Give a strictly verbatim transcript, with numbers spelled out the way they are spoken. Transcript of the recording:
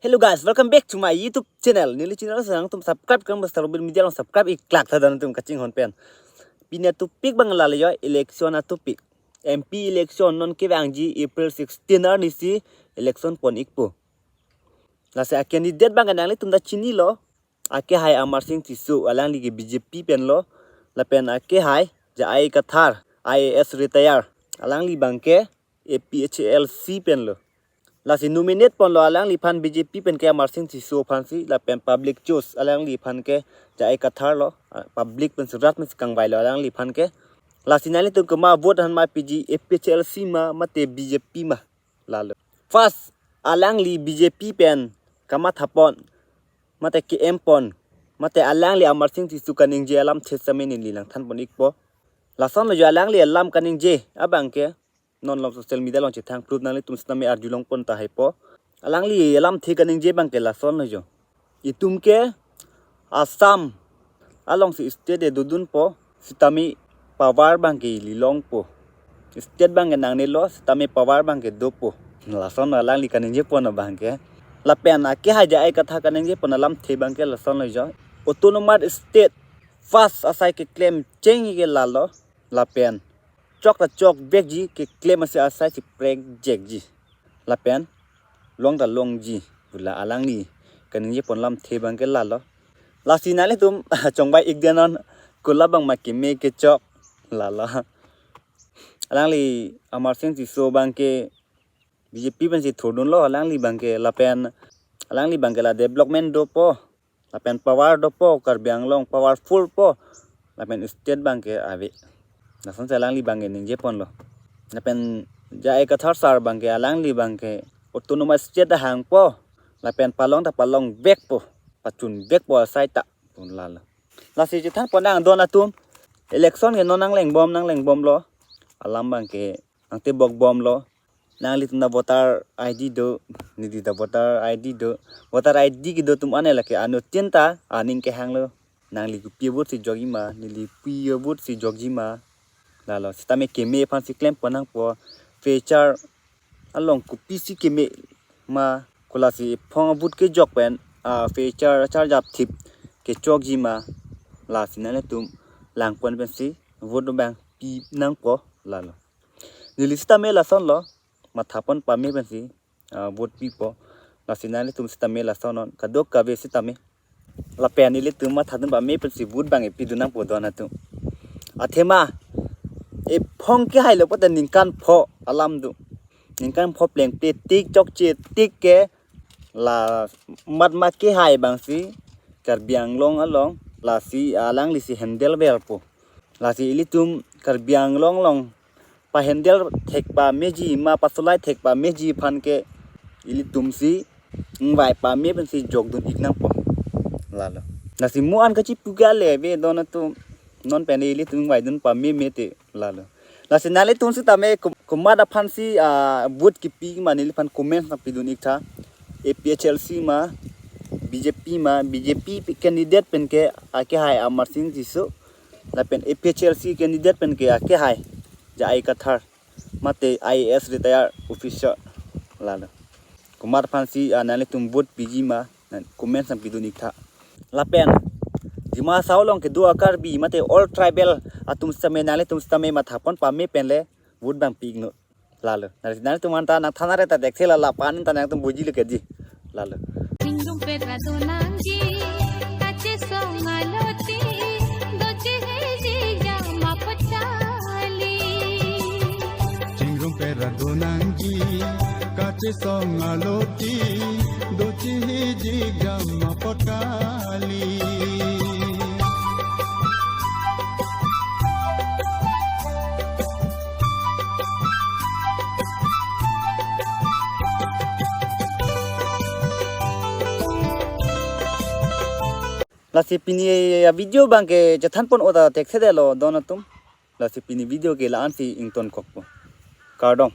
Hello guys, welcome back to my YouTube channel. Neli channel si nangtum subscribe kang basta Robin Media along subscribe iklak tha, don atum kachinghon pen. Pini atopic abang lale yo, election atopic. M P election non kevangji April sixteen arnisi election pon ikpo. Lasi a candidate abang nanglitum ta chinilo. Akehai Amarsing Tisso, alangli ke B J P pen lo. Lapen akehai J I Kathar, I A S retire, alangli abang ke A P H L C pen lo. Lasi nominate ponlo alangliphan B J P pen ke Amarsing Tisso aphansi, lapen public choice alangliphan ke J I Kathar lo, ah, public pensi rat pensi kangvailo alangliphan ke. Lasi nanglitum komat vote aphan ma piji, A P H L C ma, mate B J P ma? Lalo. First, alangli B J P pen kamathapon, mate ke-empon, mate alangli Amarsing Tisso kaningje alamthe sitame neli langthanpon ikpo. Lasonlo jo, alangli alam kaningje abang ke non along social media along chethang proof, nanglitum sitame arjulongpon tahai po. Alangli alamthe kaningje abang ke lasonlo jo. Itum ke Assam alongsi state dodunpo, sitame power abang ke ili longpo. State abang ke nangnelo, sitame power abang ke dopo. Lason alangli kaningjepon abang ke. Lapen akehai J I Kathar kaningjepon alamthe abang ke lasonlo jo. Autonomous state first asai keklem chengji ke lalo. Lapen chok ta chokvekji, keklem asi asai si prekjekji. Lapen long ta longji pu la alangli kaningjepon alamthe abang ke lalo. Lasi nanglitum chongvai ik dia non, kola abang ma keme kechok, lalo. Alangli Amarsing Tisso abang ke B J P pensi thurdunlo alangli abang ke, lapen alangli abang ke la development dopo, lapen power dopo, Karbi Anglong powerful po, lapen state abang ke ave. Lasonsi alangli abang ke ningjeponlo. Lapen J I Kathar sir abang ke, alangli abang ke autonomous state ta hangpo, lapen palong ta palongvekpo, pachunvekpo asai ta, pun lalo. Lasi chethanpon nang don atum, election ke non nanglengbom, nanglengbomlo. Alam abang ke nangtebokbomlo. Nanglitum ta voter I D do, neli ta voter I D do. Voter I D kedo atum ane lake anuttin ta aning kehanglo. Nangli kopi avote si jokji ma, neli kopi avote si jokji ma? Lalo, sitame keme aphansi klempon nangpo. Future along kopisi keme ma, kolasi ephong avote kejok pen, ah, future charjapthip kechokji ma? Lasi nanglitum langpon pensi vote abang pi nangpo, lalo. Neli sitame lasonlo, mathapon pame pensi, ah, vote pipo. Lasi nanglitum sitame lason non, kadokave sitame. Lapen ilitum mathadun pame pensi vote abang epidun nangpo don atum. Athema ephong kehailo pote ningkan pho alam do. Ningkan pho plengple tik chokche tik ke la mat ma kehai abangsi Karbi Anglong along, lasi alangli si handle verpo. Lasi ilitum Karbi Anglong along pahandle thek pameji ma, pasolai thek pameji aphan ke ilitum si ingvai pame pensi jokdun ik nangpo, lalo. Lasi mo an kachipu ke ale ave don atum, non pen ilitum ingvaidun pameme te, lalo. Lasi nanglitum sitame kom-, komat aphansi, ah, vote kipi ma neliphan comments nangpidun ik tha. A P H L C ma, B J P ma? B J P candidate pen ke akehai Amarsing Tisso, lapen A P H L C candidate pen ke akehai J I Kathar, mate I A S retire officer, lalo. Komat aphansi, ah, nanglitum vote piji ma, nang comments nangpidun ik tha. Lapen Dima Hasao along kedo a-Karbi mate all tribal atum sitame, nanglitum sitame mathapon pame pen le vote abang pi iknon, lalo. Nanglitum anta nangthan areta dekthela lapu an ta nangtum bujilo ke di, lalo. Chingrum pera do nangji, kachesong aloti, doji heji jama pachali. Chingrum pera do nangji, kachesong aloti, doji heji jama pachali. Lasi pini a-video abang ke chethanpon ota thekthedetlo don atum. Lasi pini video ke la-ansi ingtonkokpo. Kardom.